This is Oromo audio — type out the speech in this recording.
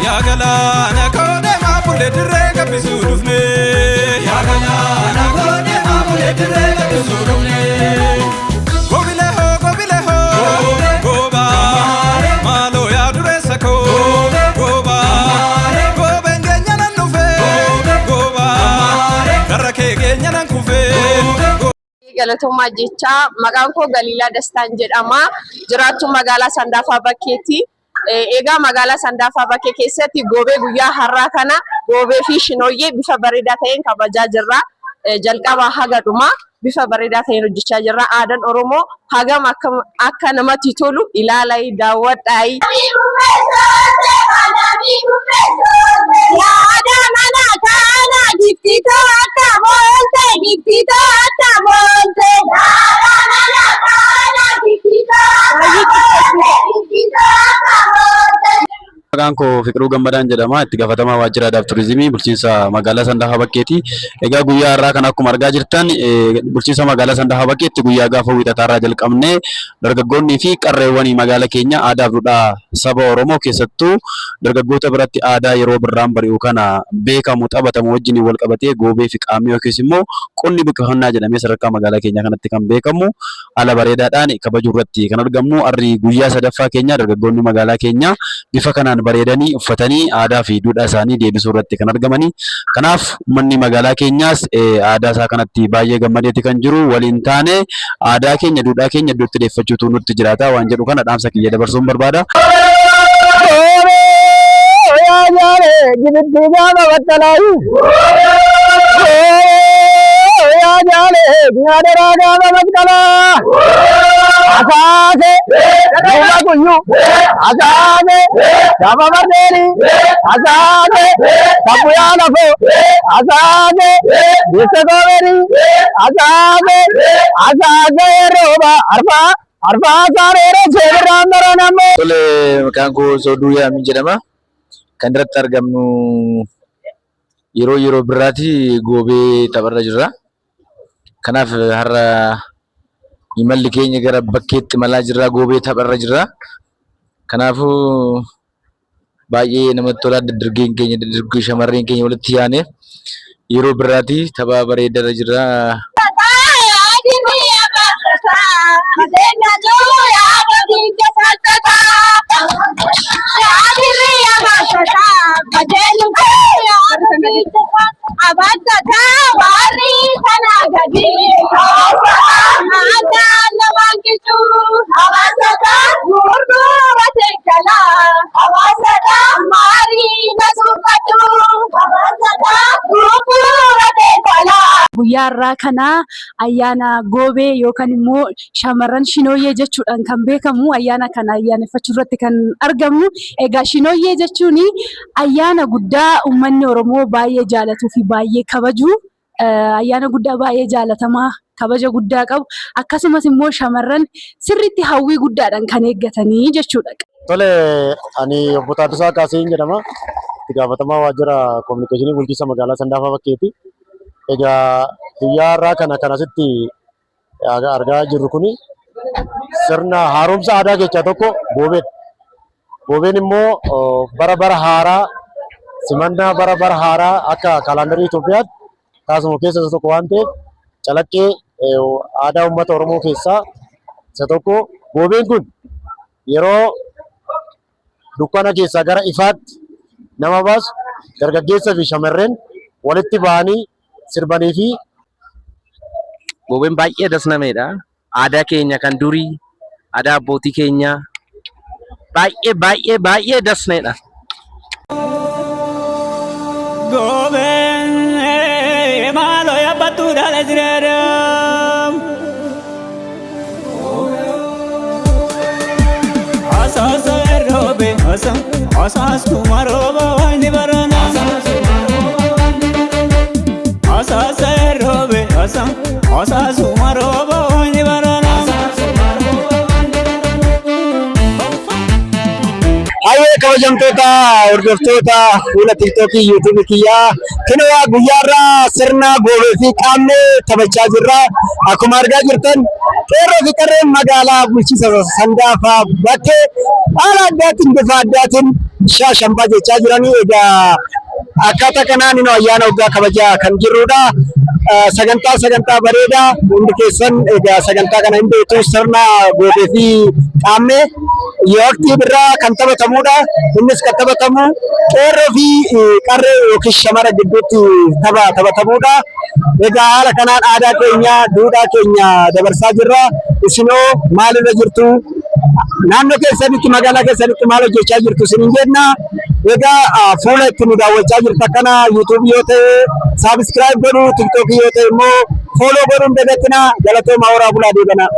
Yaa galaana koo deemaa bulee dirree gabbisuu dhufne. Yaa galaana koo deemaa bulee dirree gabbisuu dhufne. Gobilee hoo gobilee hoo goba maaloo yaa dureessa koo goba goobeen keenya nan dhufe goba karra kee keenya nan kufe. Galatoomaa jechaa maqaan koo Galiilaa Dastaan jedhama. Jiraattuu magaalaa Sandaafaa Bakkeetti. Egaa magaalaa Sandaafaa Bakkee keessatti goobee guyyaa har'aa kana goobee fi shinooyyee bifa bareedaa ta'een kabajaa jirra. Jalqabaa haga dhumaa bifa bareedaa ta'een hojjechaa jirra. Aadaan Oromoo hagam akka namatti tolu ilaalaa daawwadhaa. Yaada mana kana giftitoo akka boolte giftitoo akka boolte. Yaada mana kana giftitoo akka boolte giftitoo akka boolte. Maqaan koo Fiqiruu Gammadaan jedhama. Itti gaafatamaa waajjira aadaa fi turizimii bulchiinsa magaalaa Sandaafaa Bakkeeti. Egaa guyyaa har'aa kana akkuma argaa jirtan bulchiinsa magaalaa Sandaafaa Bakkeetti guyyaa gaafa wiixataa irraa jalqabnee dargaggoonnii fi qarreewwan magaala keenya aadaa fi duudhaa saba Oromoo keessattuu dargaggoota biratti aadaa yeroo birraan bari'u kana beekamu taphatamu wajjin wal qabatee goobee fi qaammee yookiis immoo qonni buqqifannaa jedhamee sadarkaa magaalaa keenyaa kanatti kan beekamu haala bareedaadhaan kabajuu irratti kan argamnu. Har'i guyyaa sadaffaa keenya dargaggoonni magaalaa keenyaa bifa kanaan bareedanii uffatanii aadaa fi duudhaa isaanii deebisuu irratti kan argamani. Kanaaf uummanni magaalaa keenyaas aadaa isaa kanatti baay'ee gammadeeti kan jiru waliin taane aadaa keenya duudhaa keenya iddootti deeffachuutu nutti jiraata waan jedhu kana dhaamsa kiyya dabarsuun barbaada. Asaase duuba guyyu asaase gaafa bardeeni asaase kabbuyaa lafo asaase bisse goobeni asaase asaase rooba arfaa arfaa saareere seebirraan baranammoo. Tole, maqaan koo Sooduu Yaamiin jedhama. Kan irratti argamnu yeroo yeroo birraati goobee tapharra jirra. Kanaaf har'a imalli keenya gara bakkeetti imalaa jirra goobee tapharra jirra. Kanaafuu baay'ee namatti tola dargaggeen keenya dargaggee shamarreen keenya walitti yaane yeroo birraati tapha bareedarra jirra. Guyyaa har'aa kana ayyaana goobee yookaan immoo shamarran shinooyyee jechuudhaan kan beekamu ayyaana kana ayyaaneffachuu irratti kan argamnu. Egaa shinooyyee jechuun ayyaana guddaa uummanni Oromoo baay'ee jaalatuu fi baay'ee kabaju ayyaana guddaa baay'ee jaalatamaa kabaja guddaa qabu akkasumas immoo shamarran sirriitti hawwii guddaadhaan kan eeggatanii jechuudha. Tole, ani obbo Taaddasaa Kaaseen jedhama. Itti gaafatamaa waajjira kominikeeshinii bulchiinsa magaalaa Sandaafaa Bakkeeti. Egaa guyyaa har'aa kana kan asitti argaa jirru kuni sirna haaromsa aadaa keessaa tokko goobeedha. Goobeen immoo bara bara haaraa simannaa bara bara haaraa akka kaalaandarii Itoophiyaatti taasifamu keessaa isa tokko waan ta'eef calaqqee aadaa uummata Oromoo keessaa isa tokko. Goobeen kun yeroo dukkana keessaa gara ifaatti nama baasu dargaggeessa fi shamarreen walitti ba'anii sirbanii fi Goobeen baay'ee das nameedha. Aadaa keenya kan durii, aadaa abbootii keenyaa baay'ee baay'ee baay'ee dasneedha. Goobeen maaloo yaabbattuu dhala jireera. Asaasa roobe asa asaasuma rooba waan barana. Asaasa roobe asa asaasuma rooba waan barana. Hayyee kabajamtoota hordoftoota fuula tiiktookii yuutuubii kiyyaa kinoo guyyaarraa sirna goobee fi qaamnee taphachaa jirra. Akkuma argaa jirtan qeerroo fi qarreen magaalaa bulchiinsa Sandaafaa bakkee haala addaatiin bifa addaatiin Shaa shambaa jechaa jiranii egaa akkaataa kanaan inni ayyaana waggaa kabajaa kan jirrudha. Sagantaa sagantaa bareedaa hundi keessan egaa sagantaa kana hin beektu sirna goobee fi qaammee waqtii birraa kan taphatamudha. Innis kan taphatamu qeerroo fi qarree yookiin shamara gidduutti tapha taphatamudha. Egaa haala kanaan aadaa keenya duudhaa keenya dabarsaa jirra. Isinoo maalirra jirtu? Naannoo keessanitti magaalaa keessanitti maal hojjechaa jirtu isiniin jenna. Egaa fuula itti nu daawwachaa jirta kana yuutuubii yoo ta'e subscribe godhuu, tiiktookii yoo ta'e immoo follow godhuun dagatinaa. Galatooma horaa bulaa deebanaa.